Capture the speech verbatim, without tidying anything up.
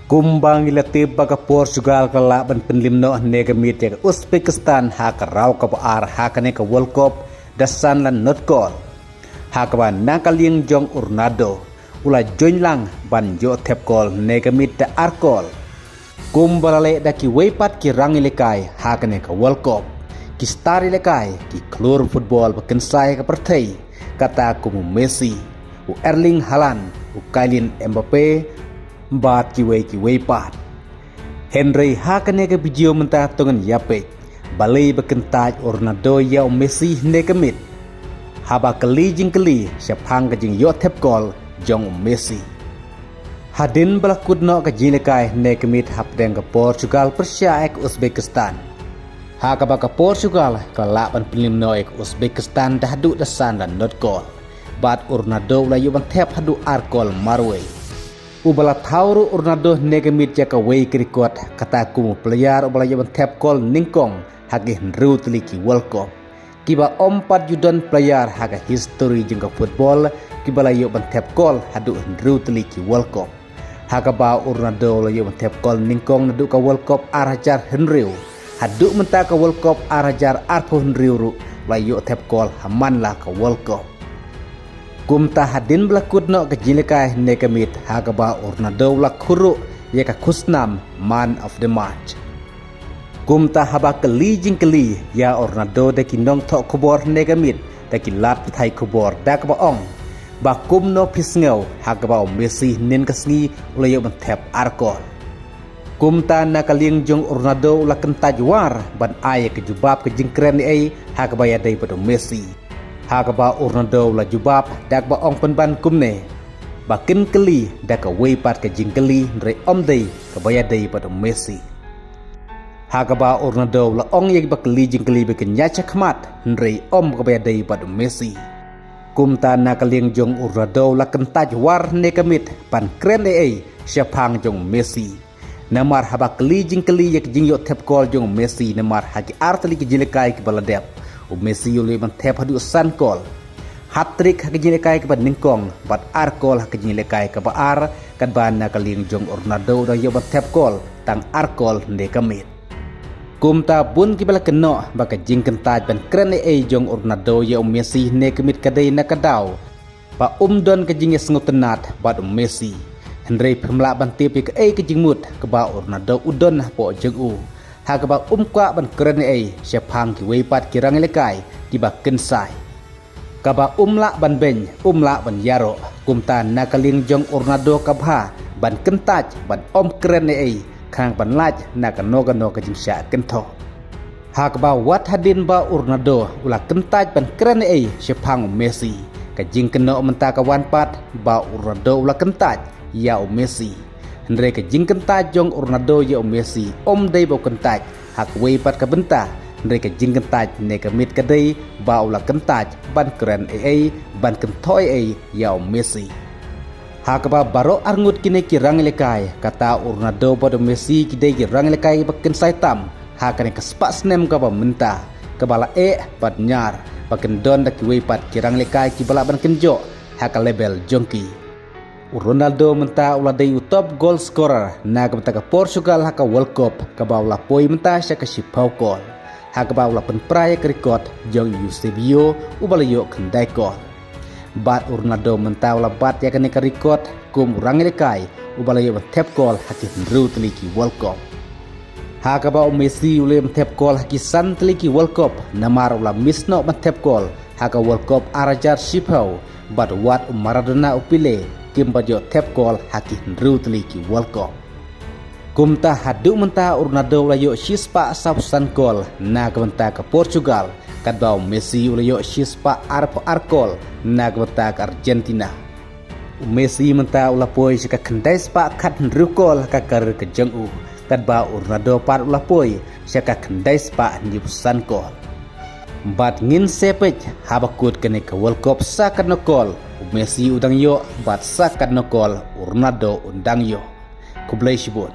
Kumba ngi la tip ba ka Portugal ka la lah ban pynliem noh hynne ka miet ïa ka Uzbekistan ha ka round kaba ar ha kane ka World Cup da san la not goal. Ha kaba na ka liang jong u Ronaldo u la join lang ban ïoh thep goal hynne ka miet da ar goal. Kumba la leh da kiwei pat ki rangïalehkai ha kane ka World Cup, ki star ïalehkai, ki khlur football ba kynsai ha ka pyrthei, kata kum u Messi, u Erling Haaland, u Kylian Mbappe, bad kiwei kiwei pat. Hynrei ha kane ka video mynta to ngin ïa peit balei ba kyntait u Ronaldo ïa u Messi hynne ka miet, haba kylli jingkylli shaphang ka jingïoh thep goal jong u Messi. Hadien ba la kut noh ka jingïalehkai hynne ka miet hapdeng ka Portugal pyrshah ïa ka Uzbekistan, ha kaba ka Portugal ka la lah ban pynliem noh ïa ka Uzbekistan da haduh da san la not goal, bad u Ronaldo u la ïoh ban thep haduh ar goal marwei. Uba la thaw ruh u Ronaldo hynne ka miet ïa kawei ka record kata kum u player uba la ïoh ban thep goal nyngkong ha ki hynriew tylli ki World Cup, kiba ym pat ju don player ha ka history jong ka football kiba la ïoh ban thep goal haduh hynriew tylli ki World Cup. Ha kaba u Ronaldo u la ïoh ban thep goal nyngkong naduh ka World Cup ar hajar hynriew haduh mynta ka World Cup ar hajar arphew hynriew ruh u la ïoh thep goal ha man la ka World Cup. Kumta hadien ba la kut noh ka jingïalehkai hynne ka miet, ha kaba u Ronaldo u la khuid ruh ïa ka khusnam Man of the Match. Kumta haba kylli jingkylli ïa u Ronaldo da ki nongthoh khubor hynne ka miet, da ki lad pathai khubor da kaba ong ba kumno phi sngew ha kaba u Messi hynnin ka sngi u la ïoh ban thep ar goal. Kumta na ka liang jong u Ronaldo u la kyntait war ban ai ïa ka jubab ka jingkren ei ha kaba ïadei bad u Messi. Ha kaba u Ronaldo u la jubab da kaba ong pynban kumne, ba kin kylli da kawei pat ka jingkylli hynrei ym dei kaba ïadei bad u Messi. Ha kaba u Ronaldo u la ong ïa kiba kylli jingkylli ba kin ïaid shakhmat hynrei ym kaba ïadei bad u Messi. Kumta na ka liang jong u Ronaldo u la kyntait war hynne ka miet ban kren ei ei shaphang jong u Messi. Namar haba kylli jingkylli ïa ka jingïoh thep goal jong u Messi namar ha ki ar tylli ki jingïalehkai kiba la dep, u Messi u la ïoh ban thep haduh san goal. Hat-trick ha ka jingïalehkai kaba nyngkong bad ar goal ha ka jingïalehkai kaba ar, katba na ka liang jong u Ronaldo u dang ïoh ban thep goal tang ar goal hynne ka miet. Kumta bun kiba la kynnoh ba ka jingkyntait ban kren ei ei jong u Ronaldo ïa u Messi hynne ka miet ka dei na ka daw ba um don ka jingïasngewtynnat bad u Messi. Hynrei phim lah ban tip ïa kaei ka jingmut kaba u Ronaldo u don hapoh jong u, ha kaba um kwah ban kren ei ei shaphang kiwei pat ki rangïalehkai kiba kynsai. Kaba um lah ban beiñ, um lah ban ïaroh. Kumta na ka liang jong u Ronaldo ka bha ban kyntait ban ym kren ei ei, khnang ban lait na kano kano ka jingshah kynthoh. Ha kaba wat hadien ba u Ronaldo u la kyntait ban kren ei ei shaphang u Messi, ka jingkynnoh mynta ka wan pat ba u Ronaldo u la kyntait ïa u Messi. Hynrei ka jingkyntait jong u Ronaldo ïa u Messi ym dei ba u kyntait ha kawei pat ka bynta, hynrei ka jingkyntait hynne ka miet ka dei ba u la kyntait ban kren ei ei, ban kynthoh ei ei ïa u Messi. Ha kaba baroh arngut kine ki rangïalehkai, kata u Ronaldo bad u Messi ki dei ki rangïalehkai ba kynsai tam ha kane ka spah snem kaba mynta, kaba la eh bad ñiar ba kin don da kiwei pat ki rangïalehkai kiba lah ban kynjoh ha ka level jong ki. U Ronaldo mynta u la dei u top goal scorer na ka bynta ka Portugal ha ka World Cup, kaba u la poi mynta sha ka shiphew goal, ha kaba u la pynpra ïa ka record jong u Eusebio uba la ïoh khyndai goal. Bad u Ronaldo mynta u la bat ïa kane ka record kum u rangïalehkai uba la ïoh ban thep goal ha ki hynriew tylli ki World Cup. Ha kaba u Messi u la ïoh ban thep goal ha ki san tylli ki World Cup, namar u la miss noh ban thep goal ha ka World Cup ar hajar shiphew, bad wat u Maradona, u Pele kim pat ïoh thep goal ha ki hynriew tylli ki World Cup. Kumta haduh mynta u Ronaldo u la ïoh shispah sawphew san goal na ka bynta ka Portugal, katba u Messi u la ïoh shispah arphew ar goal na ka bynta ka Argentina. U Messi mynta u la poi sha ka khyndai spah khathynriew goal ha ka career ka jong u, katba u Ronaldo pat u la poi sha ka khyndai spah hynñiewphew san goal. Bad ngin sa peit haba kut kane ka World Cup sa katno goal u Messi u dang ïoh bad sa katno goal u Ronaldo u dang ïoh. Khublei shibun.